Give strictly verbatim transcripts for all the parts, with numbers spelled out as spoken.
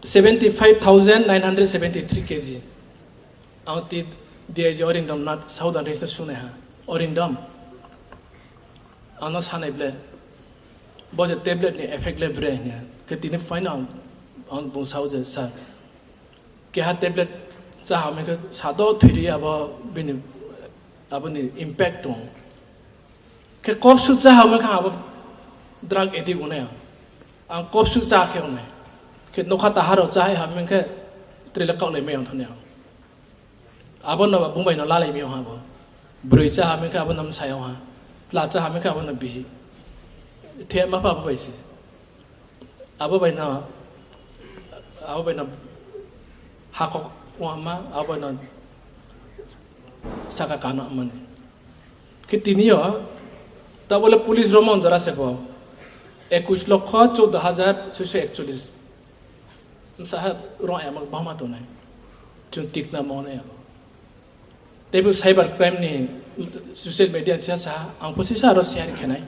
seventy five thousand nine hundred seventy three kg. Ang ti D I G Orindom Nath, Southern Range no sunai ha. Orindom, ang no sanai ble, bo je tablet ni effect le bre hing ye. Khe tini phaino ang, ang bung sao je, sir, keha tablet chá ha mi khe sado thoi ri abo bini, abo ni impact tong. Khe kopsu chá ha mi khe abo drug addict ong nai ang. Ang kopsu chá khe ong nai. Khe nokha taha rao chá hai ha mi khe tre le kaohlai mai ang thani ang. Abo no bung bai no lalai mi ong ha bo. Broi chá ha mi khe abo no bsai ong ha. Tla chá ha mi khe abo no bihi. Thema pha abo bai se. Abo bai no, abo bai no hakhok ong ma, abo bai no saka kano mani. Khe tini yo, tabo le police romon jora se bo. Ekush lokho choudo hajar soiso ekcholish. Bsa ha rong ya ma bangma tongnai. Chung tikna mo nai abo. Teibo cyber crime ni social media ni sisa sa ha, ang pho sisa aro share khe nai.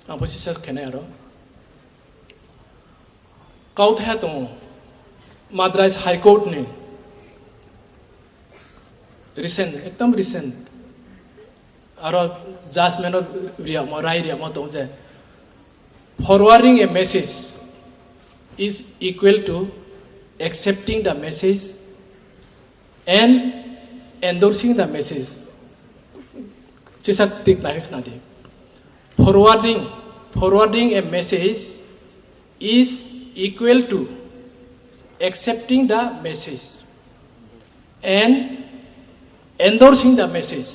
Ang pho sisa khe nai aro. Kauthai ha tong ou, Madras High Court ni recent, ekdom recent, aro judgment o riyamo, rai riyamo tong je, forwarding a message is equal to accepting the message and endorsing the message. Chisa tik nai khna di. Forwarding, forwarding a message is equal to accepting the message and endorsing the message.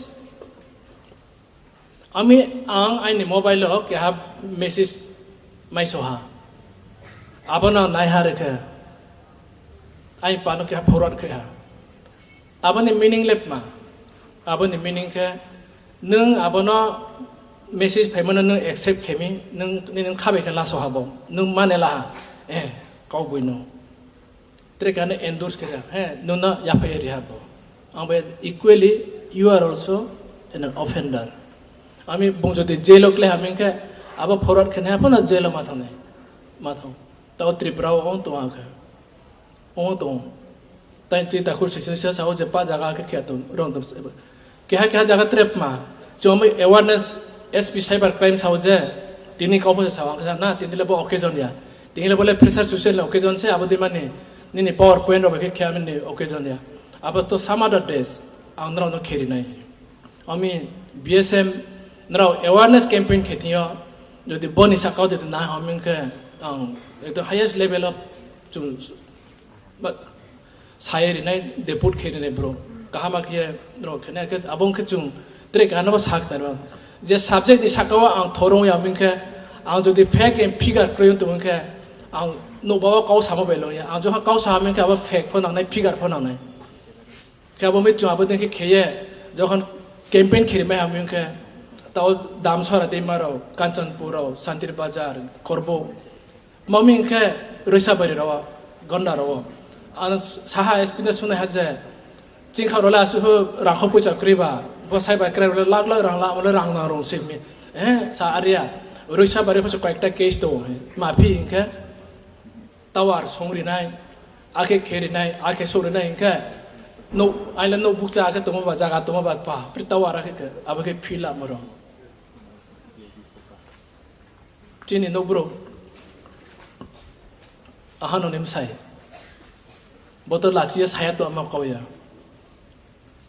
Ami, ang aini mobile wo keha message maiso ha. Abo no naiha re khe, aini pa no keha forward khe ha. Abo ni meaning le tma? Abo ni meaning khe, nung abo no message phaimo no nung accept khe mi, nung, nini kha bai khe laso ha bo, nung mane la ha, eh, kaugboino. Tre keha no endorse khe ja, he, nung no yaphai ye ri ha bo. Ang bai equally, you are also an offender. Ami bung jodi jail wo klái ha mi khe, abo forward khe nai ha pho no jail wo ma thanng nai, ma thanng. Tao Tripura wo ong tong ha khe. Ong tong. Tai chi takhur sisa sisa sao je pa jaga khe khe tong, rong tong. Keha keha jaga tre tma. Chung awareness, S P cyber crime sao je. Tini kau pho se sao ang khe sa na, tini le bo occasion ya. Tini le bo le fresher social ni occasion se, abo dei mani. Nini PowerPoint rao bai khe khe mani occasion ya. Abo to some other days. Ang nrao no kheri nai. Ami B S M nrao awareness campaign khe thing yo, jodi bo ni saka wo jodi nai ha mi khe, ang ekdom highest level of chung, but, sa ye ri nai, deport khe ri nai bro. Kaham khe ye rao khe nai khe, abo ong khe chung tre keha no bo sa khnari. Je subject ni saka wo ang thorong ya mi khe, ang jodi fact and figure kroi ong tong khe, ang nouhba wo kau samo bai long ya. Ang jokha kau sa ha mi khe abo fact pho nang nai, figure pho nang nai. Khe abo mi chung abo dei khe khe ye, jokhon campaign khe ri mai ha mi khe, tao Damsora deima rao, Kanchanpur rao, Santir Bazar, Korbo, ma mi khe Roisabari rao, Gonda rao. Ang saha S P no sungnai ha je, chingkha rao le asuh rangkho poicha kroi ba, bo cyber crime rao le lakh lakh rang la, abo le rang nang rong se mi. Eh, sa aria, Roisabari pho se কয়েকটা case tong ou, ma phi hing khe, tower song ri nai, akhe khe ri nai, akhe souh ri nai hing khe, nouh, aile nouh bukcha akhe tongmo ba, zaga tongmo ba, pa, pri tower akhe khe, abo khe fill up mo rao. Chini nouh brouh, aha no ni bsai. Bo to lachi ye sa ya tongma kau ya.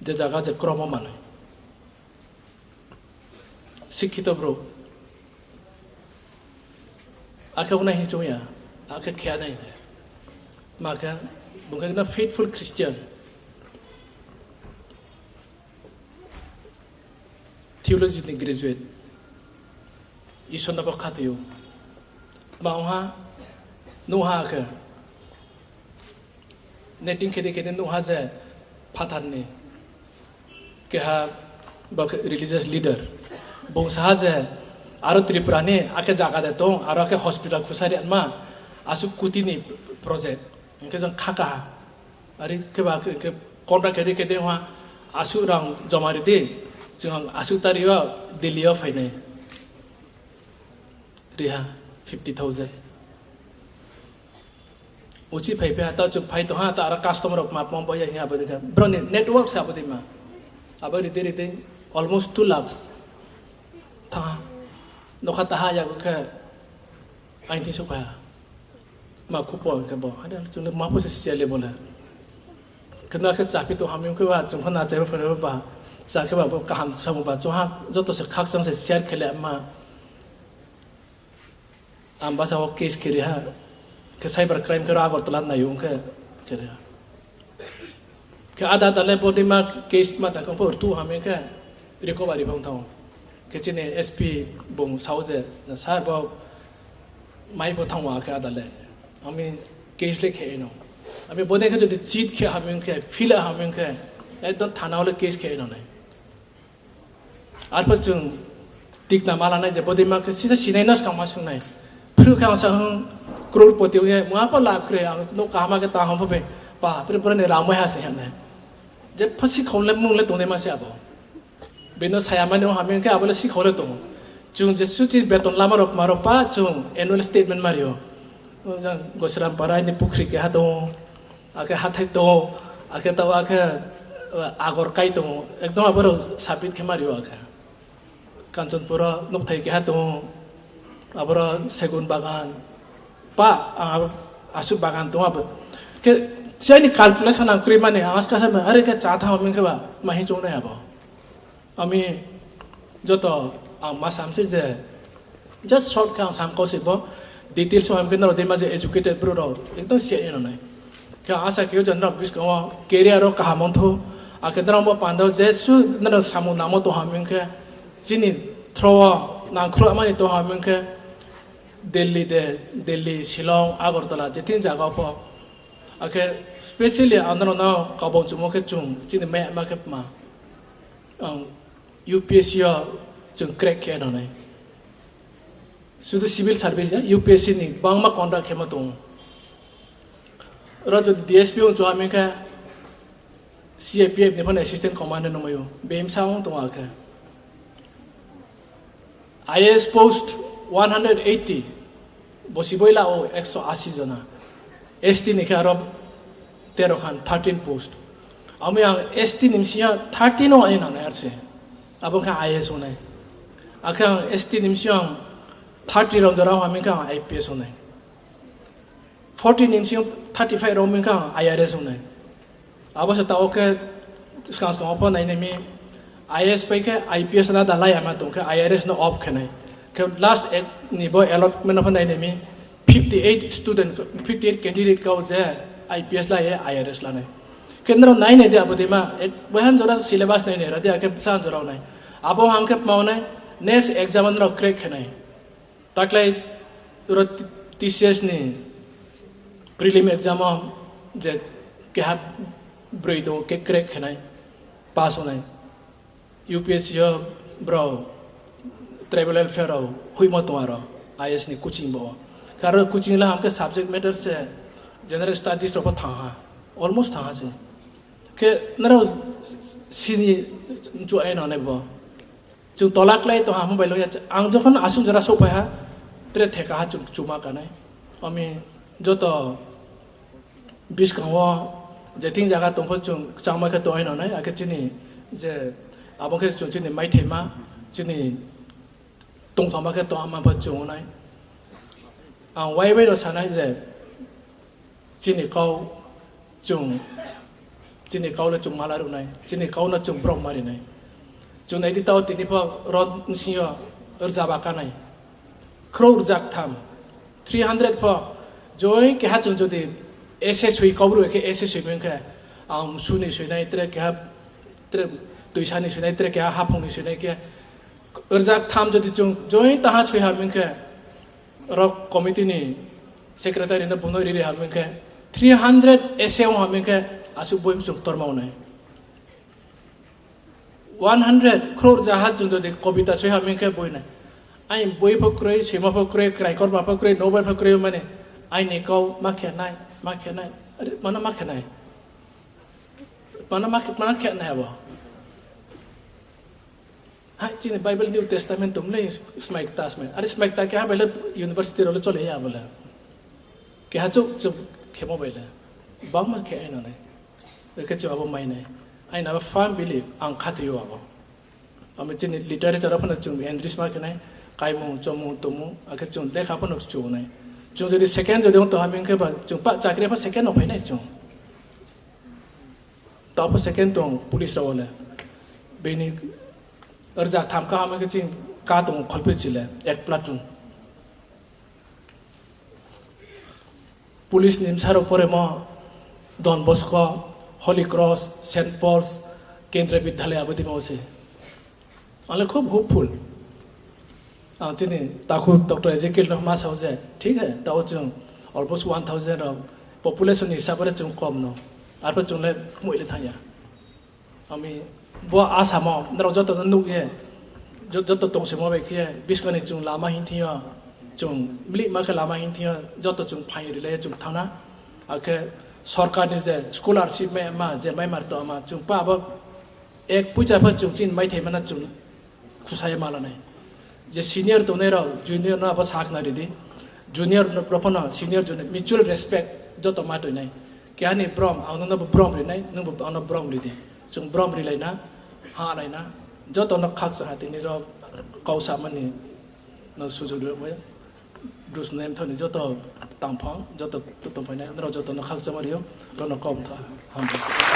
Je zaga je kromo manai. Sikhito brouh. Akhe ongnai hing choung ya, akhe khe nai. Ma khe, bung khe na faithful Christian. Theology ni graduate. Isor no bo khathoi ou. Tma ong ha, nuh ha khe. Neting khe di khe di nuh ha je phathar ni keha bo khe religious leader. Bung sa ha je aro Tripura ni akhe zaga de tong, aro akhe hospital khusa ri anma, asuh kuti ni project. Hing khe jang kha kaha. Are khe ba khe, khe contract khe di khe di ha, asuh rang joma ri di, chung asuh tari wo Delhi wo phai nai. Ri ha, fifty thousand. Uchih phaiphai ha, taoh chung phai tong ha, taoh aro customer rao kma pho bo ya hing abo dei khe. Brao ni network se abo dei ma. Abo ri dei ri dei almost two lakhs thanng ha. Nokha taha yagu khe aini thing souhphai ha. Ma khupo khe bo. Are chung le ma pho se siya le bo le. Khe no khe chaphi tong ha mi ong khe ba, chung pho nachai pho phai ba, cha khe ba bo kaham samo ba, chung ha joto se khakchang se share khe le ma. Ambasa wo case khe ri ha. Khe cyber crime khe ro Agartala nai ong khe khe ri ha. Khe ada ada le bo dei ma case ma tang khe pho rtuh ha mi khe recovery phang thanng ou. Khe chini S P bung sao je, na sir bo mai pho thanng wa khe ada le. Ami case le khe no. Ami bo dei khe jodi cheat khe ha mi khe, file ha mi khe, ekdom thana wo le case khe no nai. Arphuh chung tikna ma la nai je bo dei ma khe sisa sinai no skang ma sung nai. Phruh khe ang sa hung crorepoti ong ye, mungha pho lab kre, ang nouh kaham khe tang ham pho be, pa, pre pre ni ramai ha se hing nai. Jepho sikhau le mung le tong dei ma se abo. Bini saya mani ong ha mi khe abo le sikhau le tong ou. Chung jesuh chini beton lama rao kma rao pa chung annual statement ma ri ou. Jang Gosirampara ni pukhri keha tong ou, akhe hathái tong ou, akhe taoh akhe, eh, agor kai tong ou, ekdom abo rao submit khe ma ri ou akhe. Kanchanpur wo nouhthai keha tong ou, aboro segun bagan, pa, ang abo asuh bagan tong ou abo. Khe, chini calculation ang kroi mani, ang aska sa, are khe chá thanng mi khe ba, ma hing choung nai abo. Ami joto ang ma sam se je, just short khe ang sam kau se bo, details wo ham khe nrao dei ma je educated brouh rao ekdom siya ye no nai. Khe ang asa khe o je nrao buskang wo career wo kaham ong thou, akhe nrao bo panda wo jesuh nrao samung nangmo tong ha mi khe, chini thro wo nangkhruh mani tong ha mi khe, Delhi de, Delhi, Shillong, Agartala, je thing zaga pho. Akhe specially ang nrao no kabau chumo khe chung chini mai ma khe tma, ang U P S C yo chung crack khe no nai. Sudu civil service ya, U P S C ni bangma conduct khe ma tong ou. Ro jodi D S P ong chu ha mi khe, C I P F ni pho assistant commander no mai ou, bemsa ong tong ou akhe. I A S post one hundred eighty, bosi boi la ou ekso asi jona. S T ni khe aro tero khan, thirteen post. Ami ang S T ni bsing yo thirteen no ani nang nai ar se. Abo khe I A S ong nai. Akhe ang S T ni bsing yo ang thirty rao jora ha mi khe ang I P S ong nai. Forty ni bsing yo thirty five rao mi khe ang I R S ong nai. Abo se taoh khe skang skang wo pho nai nai mi, I A S pai khe I P S alada lai ya ma tong khe I R S no off khe nai. Khe last ni bo allotment no pho nai nai mi, fifty eight student, fifty eight candidate kau je I P S la ye I R S la nai. Khe nrao nai nai di abo dei ma, boihan jora syllabus nai nai ra di, akhe bsa jora nai. Abo hang khe tma ong nai, next exam wo nrao crack khe nai. Taklai ro T C S ni prelim exam wo je keha broi tong ou, crack khe nai, pass ong nai. U P S C yo brao tribal welfare rao hoihmo tong aro, I A S ni coaching bo. Khe aro coaching la ham khe subject matter se general studies rao pho thanng ha, almost thanng ha se. Khe nrao sini chu ai no nai bo. Chung tola klái tong ha, mobile wo ya. Ang jokhon asuh jora souhphai ha, tre theka ha chung chuma ka nai. Ami joto buskang wo je thing zaga tong pho chung kchangma khe tong ai no nai, akhe chini je abo khe chung chini maithaima, chini tongthama khe tongma pho chung nai. Ang wai wai no sa nai je, chini kau, chung, chini kau le chung mala ruh nai, chini kau no chung brom mari nai. Chung nai di tao tini pho ro bsing yo rzaba ka nai. Khrouh rzaktham, three hundred pho, joi keha chung jodi essay soi, Kaubru khe essay soi mi khe, ang msu ni soi nai, tre keha, tre toisa ni soi nai, tre keha haphung ni soi nai khe, rzaktham jodi chung joi taha soi ha mi khe, ro committee ni secretary no bung no riri ha mi khe, three hundred essay ong ha mi khe, asuh boi chung torma nai. One hundred, khrouh rzaha chung jodi kobita soi ha mi khe boi nai. Aini boi pho kroi, soima pho kroi, kraikorma pho kroi, novel pho kroi mani. Aini kau ma khe nai, ma khe nai. Are, mano ma khe nai. Mano ma khe, mano khe nai abo. Hai, chini Bible New Testament tong le smai kta smai. Are smai kta keha bai le university rao le chole ya abo le. Keha chouh, chouh, khemo bai le bangma khe aino nai. Khe chung abo mai nai. Aini abo firm belief ang khathoi ou abo. Ami chini literature rao phano chung enrich ma khe nai, kaimung, chomung, tongmung, akhe chung lekha phano chu nai. Chung jodi second jodi ong tong ha hing khe ba chung pah chakri pho second no phai nai chung. Taoh pho second tong police rao le. Bini rza tham ka ham khe chini ka tong kholphehchi le, ek platoon. Police ni bsa rao poremo Don Bosco, Holy Cross, Saint Paul's, Kendriya Vidyalaya abo deima wo se. Ang le khub hopeful. Ang chini takhu Doctor Ezekiel no ma sao je, thik hai, taoh chung almost one thousand rao population ni hisab le chung kom no. Arphuh chung le kmoih le thanng ya. Ami bo Assam wo nrao joto no nuh ye, jo-, joto tongsimo bai khe, buskang ni chung lama hing thing yo, chung mlihma khe lama hing thing yo, joto chung phaing rilai ye chung thanng na. Akhe sorkar ni je scholarship maima, je maima rto ma, chung pa abo ek poicha pho chung chini maithai mana chung khusa ye ma la nai. Je senior tongnai rao junior no abo sakhnari di. Junior rao pho no senior junior mutual respect joto ma toi nai. Keha ni brom, ang nung no bo brom ri nai, nung bo ang no brom ri di. Chung brom rilai na, ha nai na. Joto no khakchang ha tini rao kau samani no sujug ri bai. Bru sna mthoh ni joto tangphang, joto tongphai nai, nrao joto no khakchangma ri ou, rao no kom tha, hambai.